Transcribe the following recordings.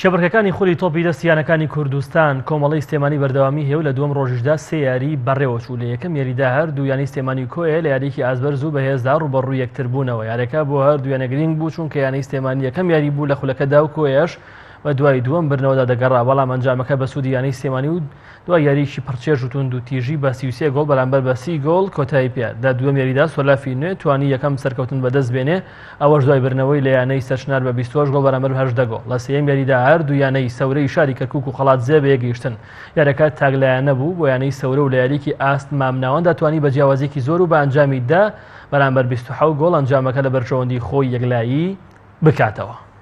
کێبڕکێکانی خولی تۆپی دەستی یانەکانی کوردستان کۆمەڵەی سلێمانی بەردەوامی هەیە و لە دووەم ڕۆژیشدا سێ یاری بەڕێوەچوو لە یەکەم یاریدا هەردوو یانەی سلێمانی و کۆیە لە یاریەکی ئازبەرز و بەهێزدا ڕووبەڕووی یەکتر بوونەوە یاریەکە بۆ هەردوو یانە گرنگ بوو چونکە یانەی سلێمانی یەکەم یاری بوو لە خولەکەدا و کۆیەش بە دوای دووەم بردنەوەدا دەگەڕا بەڵام ئەنجامەکە بە سوودی یانەی سلێمانی و دوای یارییەکی پڕچێژ و توندوتیژی بە 33 گۆڵ بەرامبەر بە سی گۆڵ کۆتایی پێ لە دووەم یاریدا سۆلافی نوێ توانی یەکەم سەرکەوتن بەدەست بێنێ ئەوەش دوای بردنەوەی لە یانەی سەرچنار بە 28 گۆڵ بەرامبەر بە 18 گۆڵ لە سێیەم یاریدا هەردوو یانەی سەورەی شاری کەرکوک و قەڵادزێ بەیەکگەیشتن یاریەکە تاکلایەنە بوو بۆ یانەی سەورە و لە یارییەکی ئاست مامناوەندا توانی بە جیاوازیەکی زۆر و بە ئەنجامی دە بەرامبەر 27 گۆڵ ئەنجامەکە لە بەرژەوەندی خۆی یەکلایی بکاتەوە.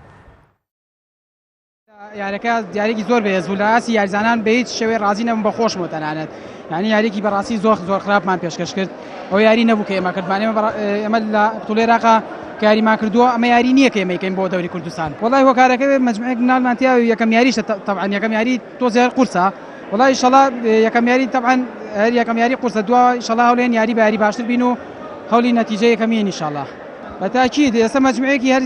یاریەکە یاریێکی زۆر بەهێز بوو لە ئاستی یاریزانان بە هیچ شێوەی ڕازی نەبووم بە خۆشمەوە تەنانەت یعنی یاریێکی بەڕاستی زۆر زۆر خراپمان پێشکەش کرد ئەو یاری نەبوو کە ئێمە کردمان ئێمە ئێمە لە بتوڵی عێراقا کە یاریمان کردووە ئەمە یاری نییە کە ئێمە یکەین بۆ دەوری کوردستان وەڵای هۆکارەکە مەجموعێک مناڵمان تیا یەکەم یاریشە تەبعەن یەکەم یاری تۆزێ هەر قورسە وەڵای ئیشەڵا یەکەم یاری تەبعەن هەر یەکەم یاری قورسە دوا ئیشەڵا هەولێن یاری بە یاری باشتر بین و هەولی نەتیجە یەکەمین ئیشەڵا. بە تاکید ئێستا مەجموعەیەکی هەر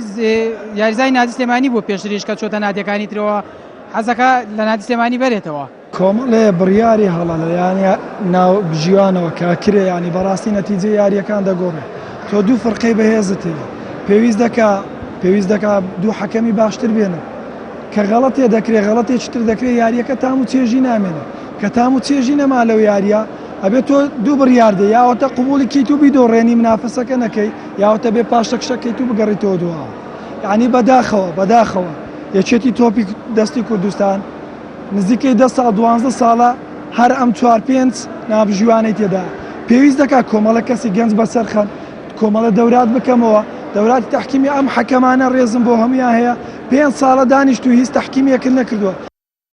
یاریزانی نادی سلێمانی بوو پێشتریش کە چۆتە نادیەکانی ترەوە حەزەکە لە نادی سلێمانی بەرێتەوە. کۆمەڵێ بڕیاری هەڵە لە یانە ناوبژیوانەوە کە کرێ یانی بەڕاستی نەتیجەی یاریەکان دەگۆڕێ تۆ دوو فرقەی بەهێزت هەیە پێویست دەکا پێویست دەکا دوو حەکەمی باشتر بێنن کە غەڵەتێ دەکرێ غەڵەتێکی تر دەکرێ یاریەکە تام و چێژی نامێنێ کە تام و چێژی نەما لەو یاریە ئەبێ تۆ دوو بڕیار دەی یاوەتە قبوڵی کەیت و بیدۆڕێنی منافەسەکە نەکەی یاوەتە بێ پاشەکشە کەیت و بگەڕیتەوە دواوە یعنی بەداخەوە بەداخەوە یەکێتی تۆپی دەستی کوردستان نزیکەی دە ساڵ دوانزە ساڵە هەر ئەم چوار پێنج نابژیوانەی تێدا پێویست دەکات کۆمەڵە کەسی گەنج بەسەرخەن کۆمەڵە دەورات بکەمەوە دەوراتی تحکیمی ئەم حەکەمانە ڕێزم بۆ هەمویان هەیە پێنج ساڵە دانیشت و هیچ تحکیمیەکرد نەکردووە.